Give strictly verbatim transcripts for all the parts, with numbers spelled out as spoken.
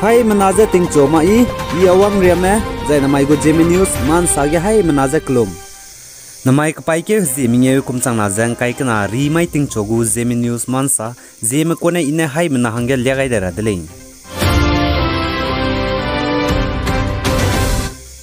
Haimena je tingchu ma i, i Awang Riame, zai namai gu Zeme News Mansa ge haimena je kelum. Namai kepaîkeu hezie mengeu kum changna ze ngkai kena rimai tingchu gu Zeme News Mansa, Zeme kune i ne haimena hangge lia gai de ra de lei.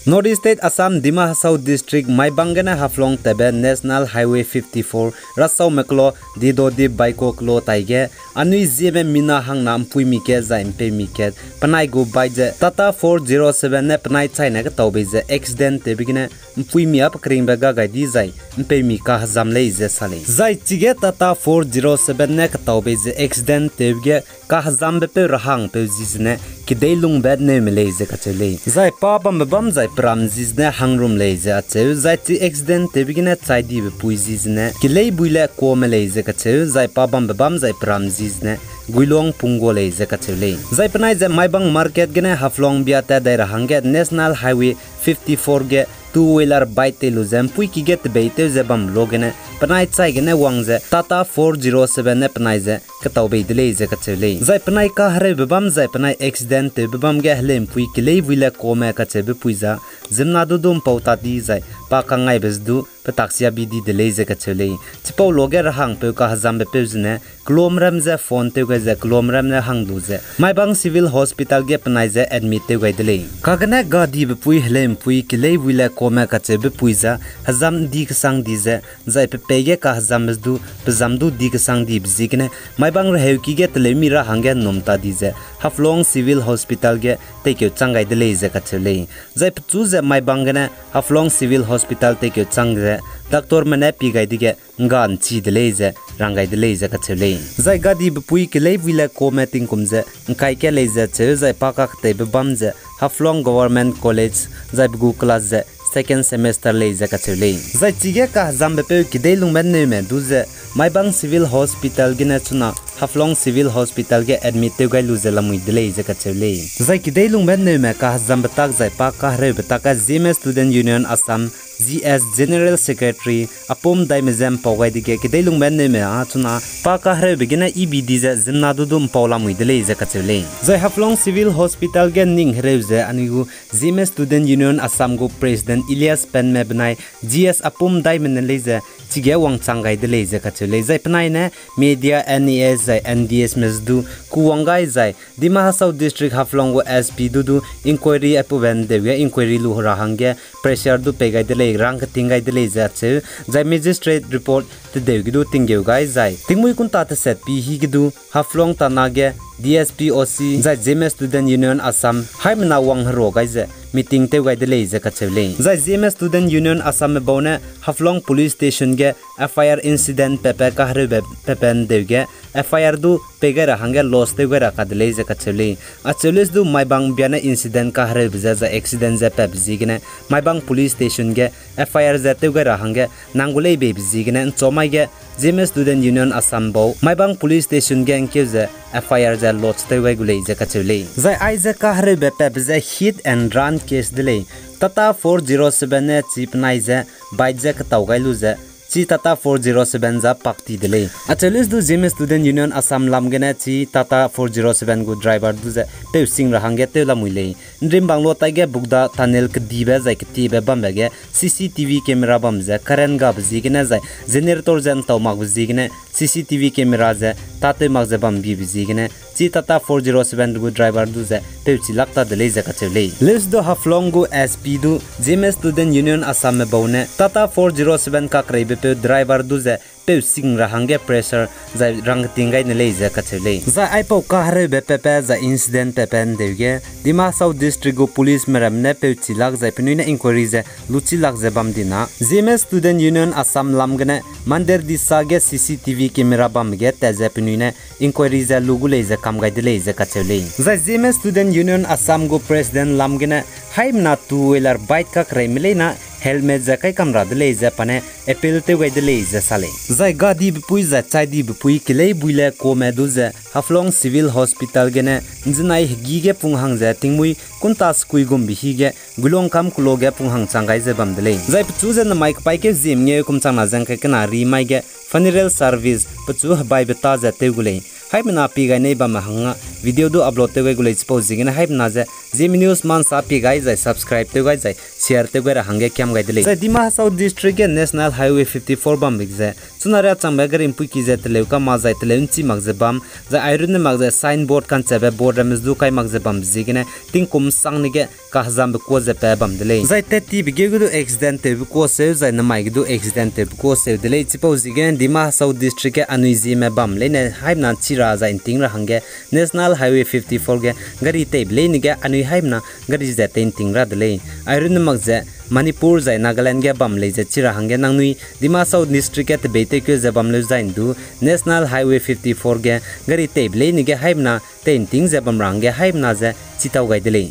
North East State Assam, Dima Hasao District, Maibang gene Haflong tebe National Highway fifty-four, rasaume kelo, Didodi Baiko kelo taige, anui Zeme mina hangna mpuimi kat zai mpeumi kat, penai gu bike ze Tata four zero seven ne penai chaine ketaubei ze accident tewbe gene, mpuimi a pe keringbe ga gai di zai, mpeumi kahezam lei ze sa lei. Zai chige Tata four zero seven ne ketaubei ze accident tewbe ge, kahezambe peu rahangpeu zi zene, kedeilungbe neume lei ze kacheu lei. Zai pa bambe bam zai peram zi zene hangrum lei ze acheu, zai chi accident tewbe gene chai dibe pui zi zene, Keleibui le Kuame lei ze kacheu, zai pa bambe bam zai peram zi zene, Guiluang Punggo lei ze kacheu lei. Zai penai ze Maibang market gene Haflong bia tat dai ra hangge National Highway fifty-four ge two wheeler bike tei lu ze mpuiki ge tebeitew ze bam lo gene, penai chai gene wang ze Tata four zero seven ne penai ze ketaubei de lei ze kacheu lei. Zai penai kahereube bam zai penai accident tewbe bam ge heleumpui Keleibui le Kuame kacheube pui za, ziemmena du du mpau ta di zai, pa kangaibe ze du, petaksia bi di de lei ze kacheu lei. Chipau lo ge rahangpeu kahezambe peu zene, kelomram ze phone tew gai ze kelomram ne hang lu ze, Maibang Civil Hospital ge penai ze admit tew gai de lei. Kagene gadibe pui heleumpui Keleibui le Kuame kacheube pui za, hezam di kesang di ze, zai pe pei ge kahezambe ze du, pezam du di kesang dibe ziegene, Maibang reheuki ge teleumi ra hangge nnum ta di ze, Haflong Civil Hospital ge teikeu chang gai de lei ze kacheu lei. Zai pechu ze Maibang gene, Haflong Civil Hospital teikeu chang ze, doctorme ne pie gai dege, ngga nchi de lei ze, rang gai de lei ze kacheu lei. Zai gadibe pui Keleibui le Kuame tingkum ze, ngkai kat lei ze cheu zai pa kaketeibe bam ze, Haflong Government College, zai pe gu class ze, second semester lei ze kacheu lei. Zai chige kahezambe peu kedeilungbe neume du ze, Maibang Civil Hospital gene chuna, Haflong Civil Hospital ge admit tew gai lu ze lamui de lei ze kacheu lei. Zai kedeilungbe neume kahezambe tak zai pa kahereube tak ge Zeme Student Union Assam, Z S General Secretary, Apum Daime ze mpau gai dege kedeilungbe neume a chuna, pa kahereube gene ibi di ze ziemmena du du mpau lamui de lei ze kacheu lei. Zai Haflong Civil Hospital ge ning hereu ze anui gu Zeme Student Union Assam gu President Elias Penme benai G S Apum Daime ne lei ze, chige wangchang gai de lei ze kacheu lei. Zai penai ne media, N A S zai N D S me ze du, kuwang gai zai, Dima Hasao District Haflong gu S P du du, inquiry aipau ben deu ge inquiry lu ra hangge, pressure du pei gai de lei, rangketing gai de lei ze acheu, zai magistrate report tedeu ge du tinggeu gai zai. Tingmui kunta teset pi hi ge du, Haflong tana ge, D S P O C, zai Zeme Student Union Assam, haimena wang herua gai ze, meeting tew gai de lei ze kacheu lei. Zai Zeme Student Union Assam me bau ne, Haflong Police Station ge, F I R incident pepe kahereube pepe ndeu ge, F I R du pei gai ra hangge lodge tew gai ra ka de lei ze kacheu lei. Acheu lei ze du Maibang bia ne incident kahereube ze zai accident ze pepe ziegene, Maibang Police Station ge, F I R ze tew gai ra hangge, nang gu lei beibe ziegene, nchau mai ge, Zeme Student Union Assam bau, Maibang Police Station ge ngkeu ze, F I R ze lodge tew gai gu lei ze kacheu lei. Zai aize kahereube pepe ze hit and run case de lei. Tata four zero seven ne chi penai ze, bike ze ketau gai lu ze, chi Tata four zero seven za pak ti de lei. Acheu lei ze du Zeme Student Union Assam lam gene chi Tata four zero seven gu driver du ze, peu sing ra hangge tew lamui lei. Nrimbang lo taige Bugda tunnel kedibe zai ketiebe bambe ge C C T V camera bam ze current gabe ziegene zai generator ze ntau makbe ziegene C C T V camera ze tatew mak ze bam bibe ziegene chi Tata four zero seven gu driver du ze peu chi lak ta de lei ze kacheu lei. Lei ze du Haflong gu S P du Zeme Student Union Assam me bau ne Tata four zero seven kakreibepeu driver du ze peu sing ra hangge pressure zai rangketing gai ne lei ze kacheu lei. Zai aipau kahereube pepe zai incident pepe ndeu ge, Dima Hasao District gu police me ramme ne peu chi lak zai penui ne inquiry ze luchi lak ze bam di na, Zeme Student Union Assam lam gene, Mandir Disa ge C C T V camera bam ge tat ze penui ne inquiry ze lu gu lei ze kam gai de lei ze kacheu lei. Zai Zeme Student Union Assam gu president lam gene, haimena two wheeler bike kakreime leina helmet ze kai kam ra de lei ze pa ne appeal tew gai de lei ze sa lei. Zai gadibe pui zai chai dibe pui Keleibui le Kuame du ze Haflong Civil Hospital gene nzenai hegî ge pung hang ze tingmui kunta sekui gumbe hi ge Guiluang kam kulo ge pung hang chang gai ze bam de lei. Zai pechu ze namai kepaîkeu ziem ngeu kum changna ze ngkai kena rimai ge funeral service pechu hebaibe ta ze tew gu lei. Haimena pie gai nei bamme hangge video du upload tew gai gu lei. Chipau ziegene haimena ze Zeme News ma nsa pie gai zai subscribe tew gai zai share tew gai ra hangge kiam gai de lei. Zai Dima Hasao District ge National Highway fifty-four bambe ze chuna ria changbe gari mpuiki ze teleu kama zai teleu nchi mak ze bam, zai airunne mak ze signboard kanchabe board ramme du kai mak ze bambe ziegene tingkum sangne ge kahezambe kuâ ze pa bam de lei. Zai tattibe geu ge du accident tewbe kuâ seu, zai namai ge du accident tewbe kuâ seu de lei. Chipau ziegene Dima Hasao District ge anui Zeme bam leine haimena chi ra zai nting ra hangge National Highway fifty-four ge gari teibe leine ge anui haimena gari ze tei nting ra de lei. Airunne mak ze Manipur zai Nagaland ge bam lei ze chi ra hangge nangnui Dima Hasao District ge tebeitewkeu ze bam leu zai ndu National Highway fifty-four ge gari teibe leine ge haimena tei nting ze bam ra hangge haimena ze chitau gai de lei.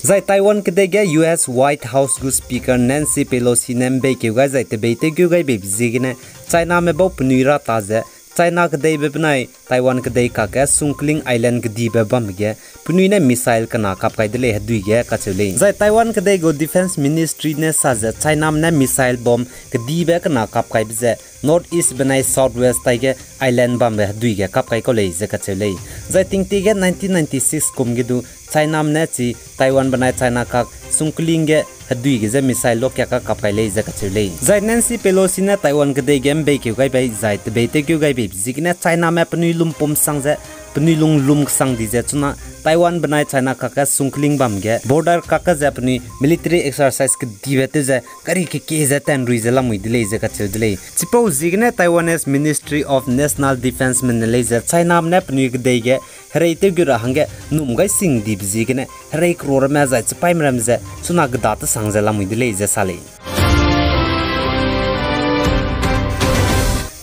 Zai Taiwan kedei ge U S White House gu Speaker Nancy Pelosi ne mbeikeu gai zai tebeitewkeu gai beibe ziegene Chiname bau penui ra ta ze China kedeibe benai Taiwan kedei kakge Sungkling Island kedibe bambe ge penui ne missile kena kap kai de lei hedui ge kacheu lei. Zai Taiwan kedei gu Defence Ministry ne sa ze Chiname ne missile bomb kedibe kena kap kaibe ze North East benai South West taige island bambe hedui ge kap kai kau lei ze kacheu lei. Zai tingtie ge nineteen ninety-six kum ge du Chiname ne chi Taiwan benai China kak Sungkling ge hedui ge ze missile lokia kakap kai lei ze kacheu lei. Zai Nancy Pelosi ne Taiwan kedei ge mbeikeu gai bei zai tebeitewkeu gai beibe ziegene Chiname penui lumpum sang ze penui lung lum kesang di ze chuna Taiwan benai China kakge Sungkling bam ge border kakge ze penui military exercise kedibe tew ze gari kekie ze tanrui ze lamui de lei ze kacheu de lei. Chipau ziegene Taiwanese Ministry of National Defence men ne lei ze Chiname ne penui kedei ge herei tewkeu ra hangge num gai sing dibe ziegene herei kero ramme zai chipaime ramme ze chuna geda tesang ze lamui de lei ze sa lei.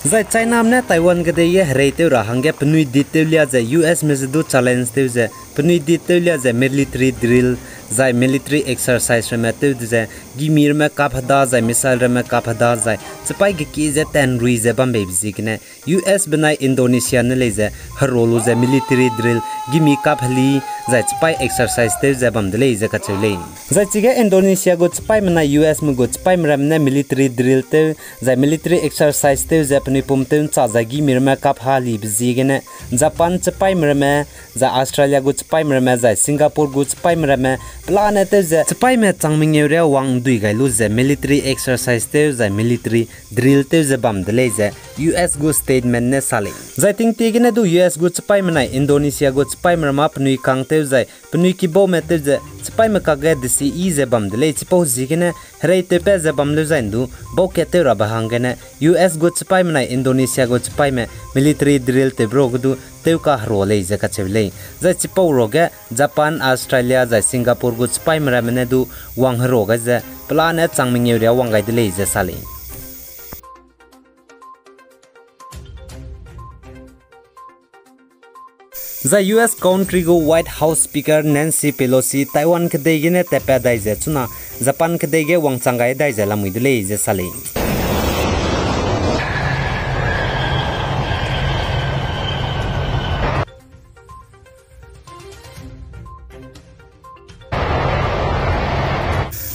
Zai Chiname ne Taiwan kedei ge herei tew ra hangge penui dit tew lia ze U S me ze du challenge tew ze penui dit tew lia ze military drill zai military exercise ramme tew de ze gimi ramme kap heda zai missile ramme kap heda zai chipai kekie ze tanrui ze bam beibe ziegene U S benai Indonesia ne lei ze hero lu ze military drill gimi kap heli zai chipai exercise tew ze bam de lei ze kacheu lei. Zai chige Indonesia gu chipaime nai U S me gu chipaime ramme ne military drill tew zai military exercise tew ze penui pum tew ncha zai gimi ramme kap helibe ziegene Japan chipaime ramme zai Australia gu chipaime ramme zai Singapore gu chipaime ramme pelane tew ze chipaime chang mengeu ria wang ndui gai lu ze military exercise tew zai military drill tew ze bam de lei ze U S gu statement ne sa lei. Zai tingtie gene du U S gu chipaime nai Indonesia gu chipaime ramme penui kang tew zai penui kibaume tew ze chipaime kakge desi yi ze bam de lei. Chipau ziegene herei tewpat ze bam leu zai ndu bau kat tew rabe hanggene U S gu chipaime nai Indonesia gu chipaime military drill tewbe ro ge du tew kahero lei ze kacheu lei. Zai chipau ro ge Japan, Australia zai Singapore gu chipaime ramme ne du wang hero gai ze pelane chang mengeu ria wang gai de lei ze sa lei. Zai U S country gu White House Speaker Nancy Pelosi Taiwan kedei gene tatpat dai ze chuna Japan kedei ge wangchang gai dai ze lamui de lei ze sa lei.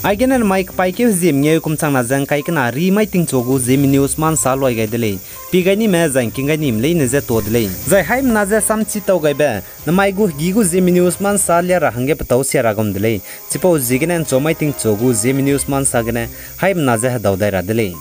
Aigene mai kepaîkeu Zeme ngeu kum changna ze ngkai kena ri mai tingchu gu Zeme News ma nsa luai gai de lei. Pi gai nime zai ngking gai nime leine ze tuâ de lei. Zai haimena ze samchi tau gaibe, namai gu hegî gu Zeme News ma nsa lia ra hangge petâu sia ra gum de lei. Chipau ziegene nchu mai tingchu gu Zeme News ma nsa gene haimena ze hedau dai ra de lei.